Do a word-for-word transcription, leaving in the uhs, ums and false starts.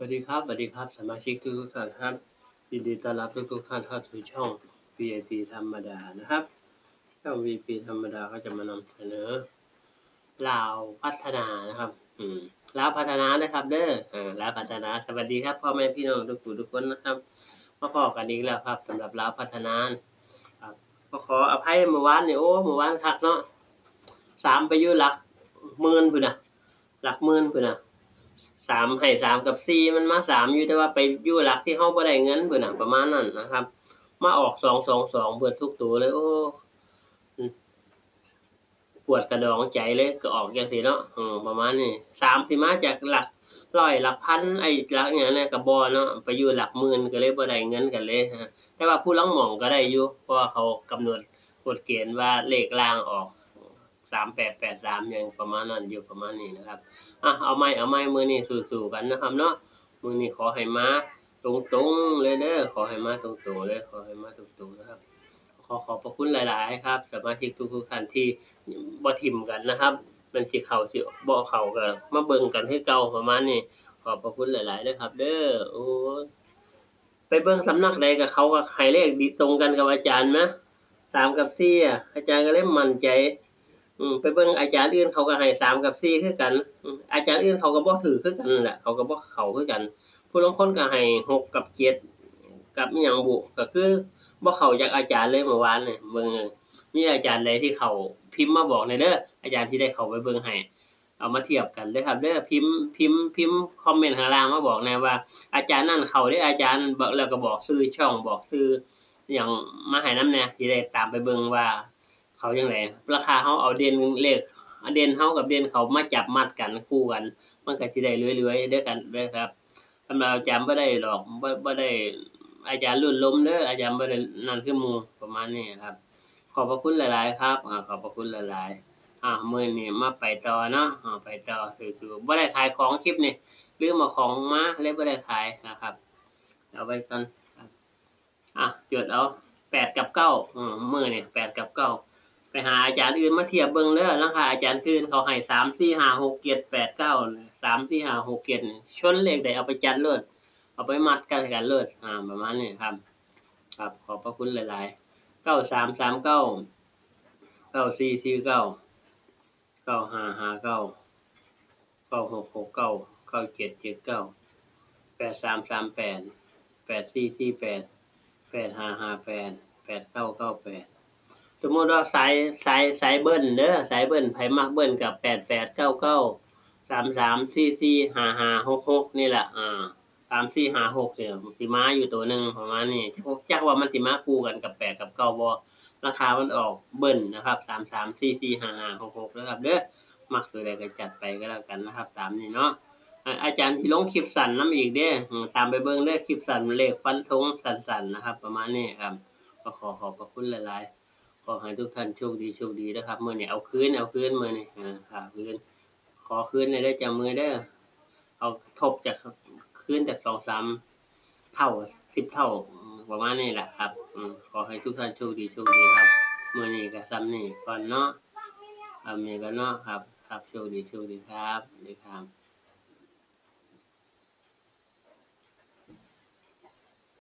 วัสดีครับ สวัสดีครับ สมาชิกทุกๆท่านครับ ยินดีต้อนรับทุกๆท่านเข้าสู่ช่อง วีไอพี ธรรมดานะครับ ช่อง วีไอพี ธรรมดาก็จะมานำเสนอ ลาวพัฒนานะครับ อืม ลาวพัฒนานะครับเด้อ อ่า ลาวพัฒนา สวัสดีครับ พ่อแม่พี่น้องทุกผู้ทุกคนนะครับ มาพ้อกันอีกแล้วครับ สำหรับลาวพัฒนา ครับ ก็ขออภัยเมื่อวานนี่ โอ้ เมื่อวานคักเนาะ สามไปอยู่หลักหมื่นพุ้นน่ะ หลักหมื่นพุ้นน่ะ สาม ให้สามกับสี่ มันมาสามอยู่ แต่ว่าไปอยู่หลักที่เฮาบ่ได้เงินพุ้นน่ะ ประมาณนั้นนะครับ มาออกสองสองสอง เบิดทุกตัวเลย โอ้ ปวดกระดองใจเลย ก็ออกจังซี้เนาะ อืม ประมาณนี้ สาม สิมาจากหลักร้อย หลักพัน ไอ้หลักอิหยังเนี่ยก็บ่เนาะ ไปอยู่หลักหมื่น ก็เลยบ่ได้เงินกันเลยฮะ แต่ว่าผู้ลางหม่องก็ได้อยู่ เพราะว่าเขากำหนดกฎเกณฑ์ว่าเลขล่างออก สามแปดแปดสาม หยังประมาณนั้นอยู่ ประมาณนี้นะครับ อ่ะ เอาใหม่ เอาใหม่ มื้อนี้สู้ๆกันนะครับเนาะ มื้อนี้ขอให้มาตรงๆเลยเด้อ ขอให้มาตรงๆเลย ขอให้มาตรงๆนะครับ ขอขอบพระคุณหลายๆครับ สมาชิกทุกๆท่านที่บ่ถิ่มกันนะครับ มันสิเข้าสิบ่เข้าก็มาเบิ่งกันคือเก่า ประมาณนี้ ขอบพระคุณหลายๆเด้อครับเด้อ โอ้ย ไปเบิ่งสำนักใดก็เขาก็ให้เลขดีตรงกันกับอาจารย์นะ สามกับสี่อะ อาจารย์ก็เลยมั่นใจ อืม ไปเบิ่งอาจารย์อื่นเขาก็ให้สามกับสี่คือกัน อืม อาจารย์อื่นเขาก็บ่ถืกคือกันนั่นแหละ เขาก็บ่เข้าคือกัน ผู้ลางคนก็ให้หกกับเจ็ด กับอิหยังบุ ก็คือบ่เข้าจากอาจารย์เลยเมื่อวานนี่ เบิ่ง มีอาจารย์ใดที่เข้าพิมพ์มาบอกแหน่เด้อ อาจารย์ที่ได้เข้าไปเบิ่งให้ เอามาเทียบกันเด้อครับเด้อ พิมพ์ พิมพ์ พิมพ์คอมเมนต์ข้างล่างมาบอกแหน่ว่า อาจารย์นั่นเข้าเด้อ อาจารย์บอก แล้วก็บอกชื่อช่อง บอกชื่ออิหยังมาให้นำแหน่ สิได้ตามไปเบิ่งว่า เขาจั่งใด ราคาเฮาเอาเด่นเลข เด่นเฮากับเด่นเขามาจับมัดกันคู่กัน มันก็สิได้รวยๆเด้อกันเด้อครับ สำหรับอาจารย์บ่ได้ดอก บ่ บ่ได้ อาจารย์รุ่นลมเด้อ อาจารย์บ่ได้นั่นคือหมู่ ประมาณนี้ครับ ขอบพระคุณหลายๆครับ อ่า ขอบพระคุณหลายๆ อ่า มื้อนี้มาไปต่อเนาะ อ่า ไปต่อ สู้ๆ บ่ได้ขายของคลิปนี้ ลืมเอาของมา เลยบ่ได้ขายนะครับ เอาไว้ก่อนครับ อ่ะ จดเอา แปดกับเก้า อืม มื้อนี้ แปดกับเก้า ไปหาอาจารย์อื่นมาเทียบเบิ่งเด้อ ลางเทื่ออาจารย์อื่นเขาให้ สาม สี่ ห้า หก เจ็ด แปด เก้า สาม สี่ ห้า หก เจ็ด นี่ ชนเลขใดเอาไปจัดโลด เอาไปมัดกันกันโลด อ่า ประมาณนี้ครับ ครับ ขอบพระคุณหลายๆ เก้าสามสามเก้า เก้าสี่สี่เก้า เก้าห้าห้าเก้า เก้าหกหกเก้า เก้าเจ็ดเจ็ดเก้า แปดสามสามแปด แปดสี่สี่แปด แปดห้าห้าแปด แปดเก้าเก้าแปด สมมุติว่าสาย สาย สายเบิ้ลเด้อ สายเบิ้ล ไผมักเบิ้ลก็ แปดแปดเก้าเก้า สามสามสี่สี่ ห้าห้าหกหก นี่แหละ อ่า สามสี่ห้าหก เนี่ย สิมาอยู่ตัวหนึ่งประมาณนี้ จัก จักว่ามันสิมาคู่กันกับแปดกับเก้าบ่ ราคามันออกเบิ้ลนะครับ สามสามสี่สี่ห้าห้าหกหก นะครับเด้อ มักตัวใดก็จัดไปก็แล้วกันนะครับ ตามนี้เนาะ อ่ะ อาจารย์สิลงคลิปสั้นนำอีกเด้อ อืม ตามไปเบิ่งเด้อ คลิปสั้นเลขฟันธงสั้นๆนะครับ ประมาณนี้ครับ ก็ขอขอบพระคุณหลายๆ ขอให้ทุกท่านโชคดี โชคดีนะครับ มื้อนี้เอาคืน เอาคืน มื้อนี้ อ่า เอาคืน ขอคืนหน่อยเด้อ จับมือเด้อ เอาทบจากคืนจากสองสามเท่า สิบเท่า ประมาณนี้แหละครับ อืม ขอให้ทุกท่านโชคดี โชคดีครับ มื้อนี้ก็ส่ำนี้ก่อนเนาะ ส่ำนี้ก่อนเนาะครับ ครับ โชคดี โชคดีครับ สวัสดีครับ